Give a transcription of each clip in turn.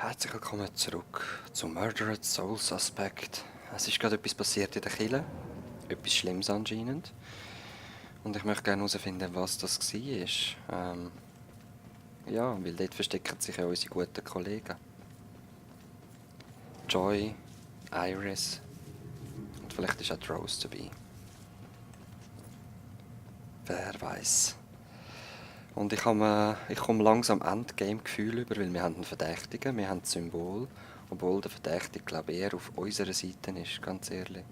Herzlich willkommen zurück zu Murdered Soul Suspect. Es ist gerade etwas passiert in der Kille. Etwas Schlimmes anscheinend. Und ich möchte gerne herausfinden, was das war. Ja, weil dort verstecken sich ja unsere guten Kollegen. Joy, Iris und vielleicht ist auch Rose dabei. Wer weiß. Und ich komme langsam Endgame-Gefühl über, weil wir haben einen Verdächtigen, wir haben das Symbol, obwohl der Verdächtige, glaube ich, eher auf unserer Seite ist, ganz ehrlich.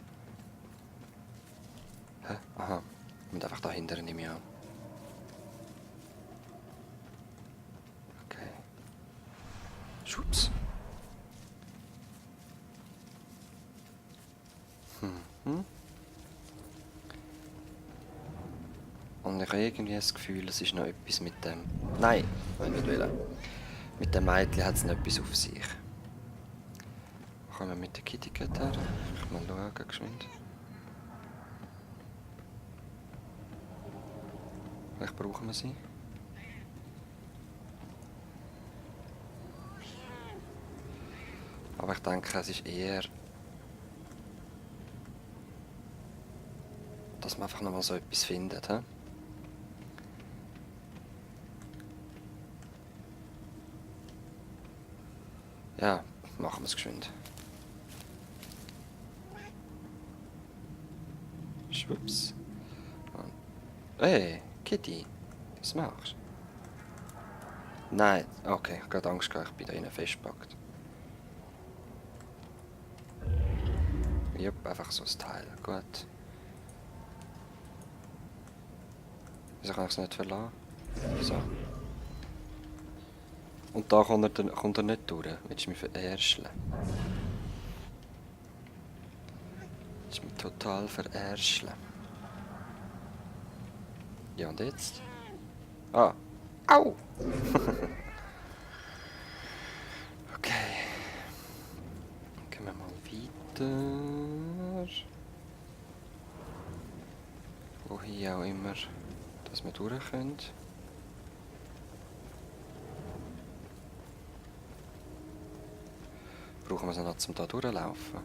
Hä? Aha. Und einfach dahinter nehme ich an. Okay. Schwupps. Mhm. Und ich habe irgendwie das Gefühl, es ist noch etwas mit dem... Nein, ich nicht wollen. Mit dem Mädchen hat es noch etwas auf sich. Kommen wir mit der Kitty Cat her? Ich mal schauen, geschwind. Vielleicht brauchen wir sie. Aber ich denke, es ist eher... dass man einfach noch mal so etwas findet, hä? Ja, machen wir es geschwind. Schwupps. Hey, Kitty, was machst du? Nein, okay, ich habe gerade Angst gehabt, ich bin da innen festgepackt. Jupp, einfach so ein Teil, gut. Wieso kann ich es nicht verlassen? So. Und da kommt er nicht durch. Willst du mich verärscheln? Willst du mich total verärscheln? Ja, und jetzt? Ah. Au! Okay. Gehen wir mal weiter. Wohin auch immer, dass wir durch können. Brauchen wir sie noch zum da durchlaufen?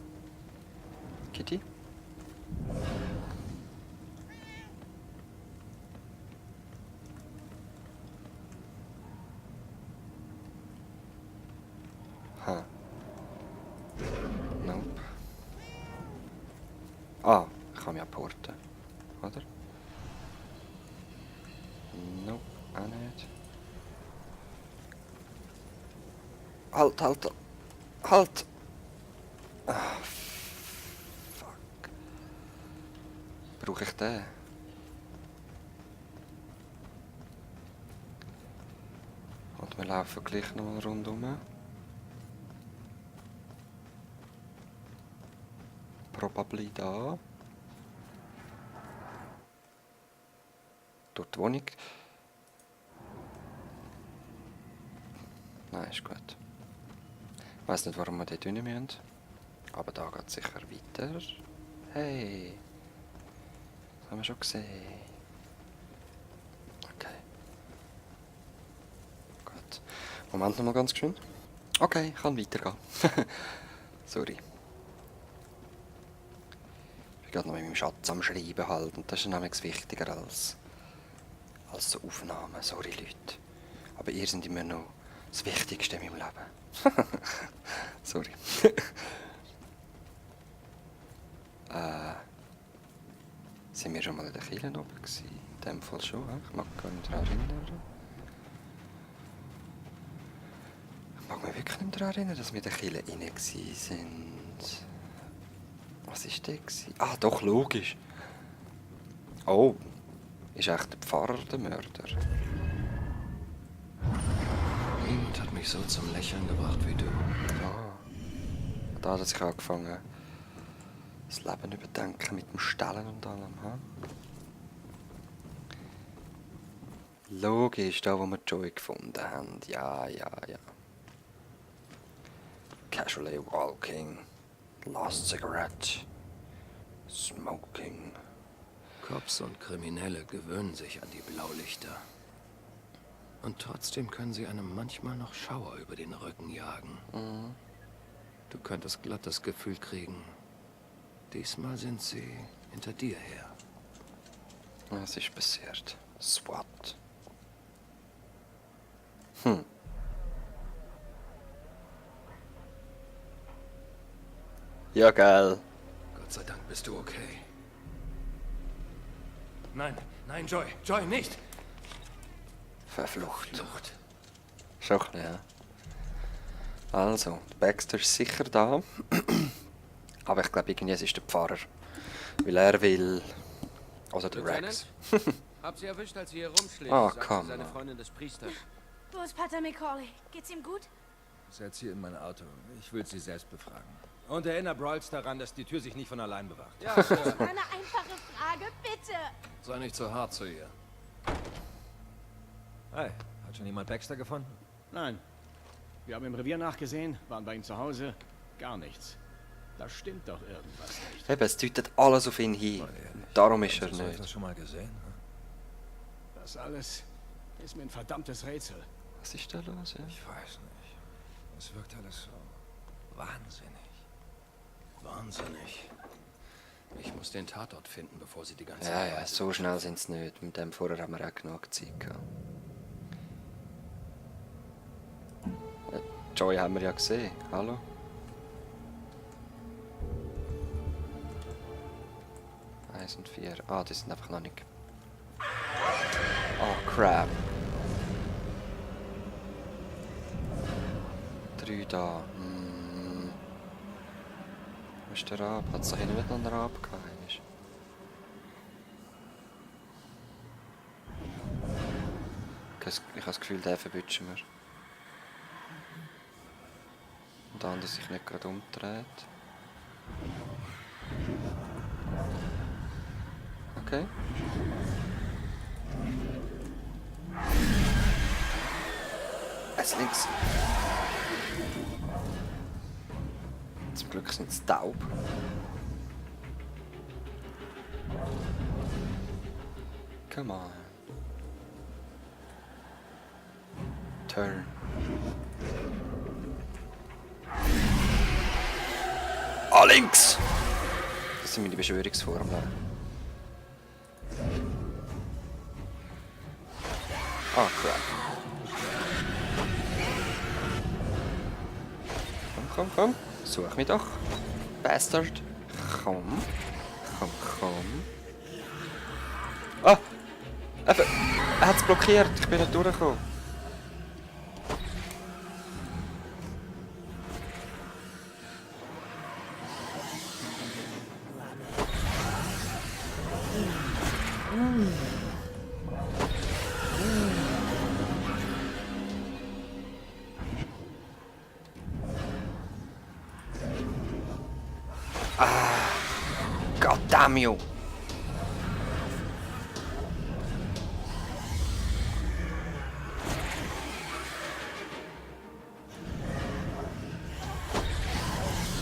Kitty? Ha. Nope. Ah, ich kann mich apporten. Oder? Nope, auch nicht. Halt, halt, halt! Ah, fuck. Brauche ich den? Und wir laufen gleich noch mal rundum. Probably da. Durch die Wohnung. Nein, ist gut. Ich weiss nicht, warum wir dort rein müssen. Aber da geht es sicher weiter. Hey. Das haben wir schon gesehen. Okay. Gut. Moment noch mal ganz schön. Okay, ich kann weitergehen. Sorry. Ich bin gerade noch mit meinem Schatz am Schreiben halt. Und das ist nämlich wichtiger als so Aufnahmen. Sorry, Leute. Aber ihr seid immer noch das Wichtigste in meinem Leben. Sorry. Sind wir schon mal in der Kirche oben gewesen? In dem Fall schon, he? Ich mag mich gar nicht daran erinnern. Ich mag mich wirklich nicht daran erinnern, dass wir in der Kirche rein sind. Was war das? Ah, doch, logisch. Oh, ist echt der Pfarrer der Mörder? Niemand hat mich so zum Lächeln gebracht wie du. Ah, da hat er sich angefangen, das Leben überdenken mit dem Stellen und allem. He? Logisch, da wo wir Joy gefunden haben. Ja, ja, ja. Casually walking. Last cigarette. Smoking. Cops und Kriminelle gewöhnen sich an die Blaulichter. Und trotzdem können sie einem manchmal noch Schauer über den Rücken jagen. Du könntest glatt das Gefühl kriegen, diesmal sind sie hinter dir her. Was ist passiert? SWAT. Ja, geil. Gott sei Dank bist du okay. Nein, nein, Joy, Joy, nicht! Verflucht. Flucht. Schon ein bisschen, ja. Also, Baxter ist sicher da. Aber ich glaube, irgendwie es ist der Pfarrer. Weil er will... Also der Rex. Hab sie erwischt, als sie hier rumschlich, Oh, sagte komm. seine Freundin des Priesters. Wo ist Pater McCauley? Geht's ihm gut? Setz sie in mein Auto. Ich will sie selbst befragen. Und erinnere Brawls daran, dass die Tür sich nicht von allein bewacht. Ja, Sir. Eine einfache Frage, bitte. Sei nicht so hart zu ihr. Hey, hat schon jemand Baxter gefunden? Nein. Wir haben im Revier nachgesehen, waren bei ihm zu Hause. Gar nichts. Da stimmt doch irgendwas nicht. Eben, es deutet alles auf ihn hin. Und darum ist er Hast du nicht. das schon mal gesehen? Das alles ist mir ein verdammtes Rätsel. Was ist da los? Ja? Ich weiß nicht. Es wirkt alles so wahnsinnig. Wahnsinnig. Ich muss den Tatort finden, bevor sie die ganze Ja, Arbeit so schnell sind es nicht. Mit dem vorher haben wir auch genug Zeit gehabt. Joy haben wir ja gesehen. Hallo? Eins und 4. Ah, die sind einfach noch nicht. Oh, crap. 3 da. Wo ist der Rab? Hat es da hinten nicht noch einen Rab gehabt? Ich habe das Gefühl, den verwünschen wir. Und der andere sich nicht gerade umdreht. Okay. Es links. Zum Glück sind es taub. Come on. Turn. Ah, links! Das sind meine Beschwörungsformeln. Ah, crap. Komm. Such mich doch. Bastard. Komm. Ah! Er hat es blockiert. Ich bin nicht durchgekommen. God damn you!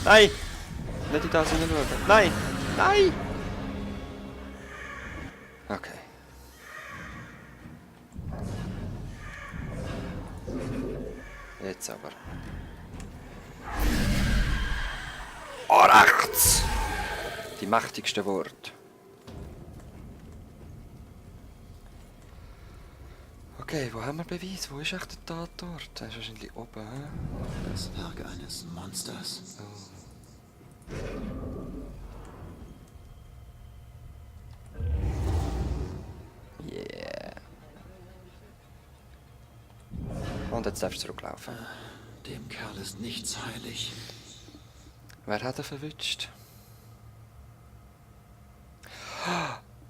Nein! Nicht in das hineinschauen. Nein! Nein! Okay. Jetzt aber. Oh, rechts! Die mächtigsten Worte. Okay, wo haben wir Beweis? Wo ist echt der Tatort? Der ist wahrscheinlich oben, hä? Das Werk eines Monsters. Yeah. Und jetzt darfst du zurücklaufen. Dem Kerl ist nichts heilig. Wer hat er verwünscht?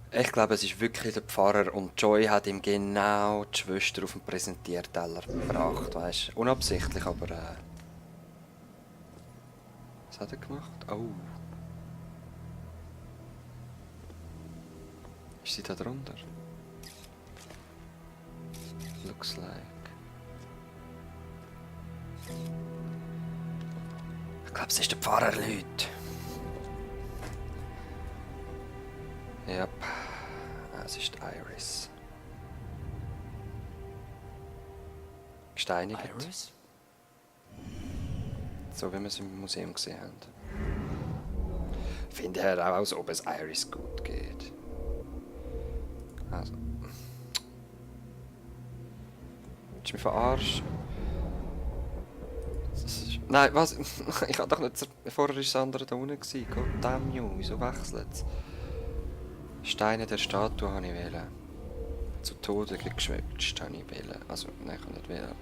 Ich glaube, es ist wirklich der Pfarrer und Joy hat ihm genau die Schwester auf den Präsentierteller gebracht, weißt du? Unabsichtlich, aber was hat er gemacht? Oh. Ist sie da drunter? Looks like. Ich glaube, es ist der Pfarrer, Leute. Ja, es ist Iris. gesteinigt. Iris? So wie wir es im Museum gesehen haben. Finde halt auch, als ob es Iris gut geht. Also. Willst du mich verarschen? Nein, was? Ich habe doch nicht... Vorher war das andere da unten. God damn you, wieso wechselt es? Steine der Statue habe ich wählen. Zu Tode geschwächt habe ich wählen. Also, nein, ich kann nicht wählen.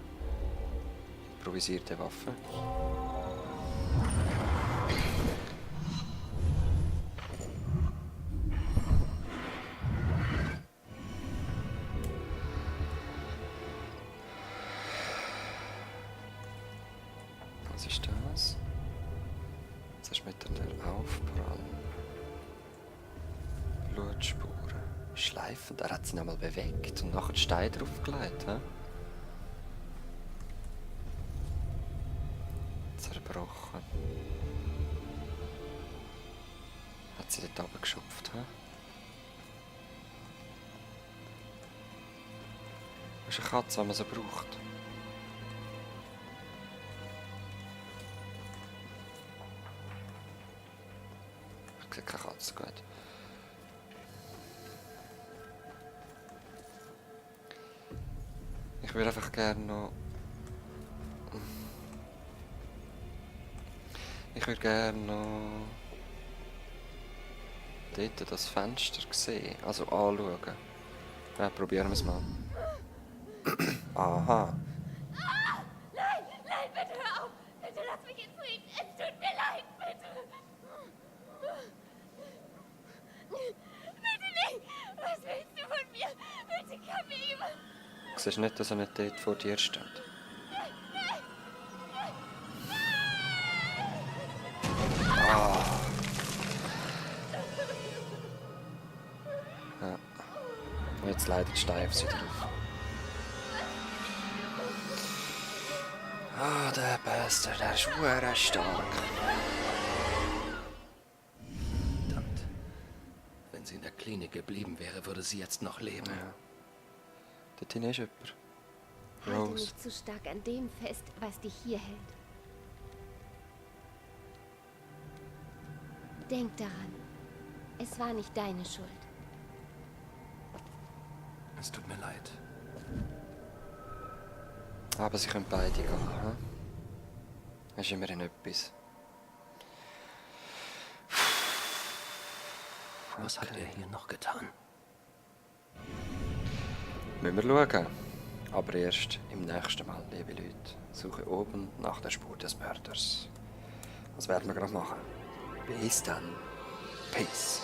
Improvisierte Waffe. Was ist das? Das ist mit der Aufprall. Blutspuren. Schleifend. Er hat sie nochmal bewegt und nachher den Stein draufgelegt. He? Zerbrochen. Hat sie dort runtergeschupft. He? Das ist eine Katze, wenn man sie braucht. Ich sehe keine Katze, gut. Ich würde einfach gerne noch... Ich würde gerne noch... Dort das Fenster sehen, also anschauen. Ja, probieren wir es mal. Aha. Nein, nein, bitte hör auf! Bitte lass mich in Frieden! Es tut mir leid, bitte! Bitte nicht! Was willst du von mir? Bitte komm mir über! Siehst du nicht, dass er nicht dort vor dir steht? Ah. Ja. Und jetzt leidet Stein auf sie drauf. Ah, der Bastard, der ist verdammt stark. Verdammt. Wenn sie in der Klinik geblieben wäre, würde sie jetzt noch leben. Ja. Dort hinten ist jemand. Halte Rose. nicht zu stark an dem fest, was dich hier hält. Denk daran, es war nicht deine Schuld. Es tut mir leid. Aber sie können beide gehen. Hm? Das ist immerhin etwas. Was hat er hier noch getan? Müssen wir schauen. Aber erst im nächsten Mal, liebe Leute. Suche oben nach der Spur des Mörders. Das werden wir gerade machen. Bis dann. Peace.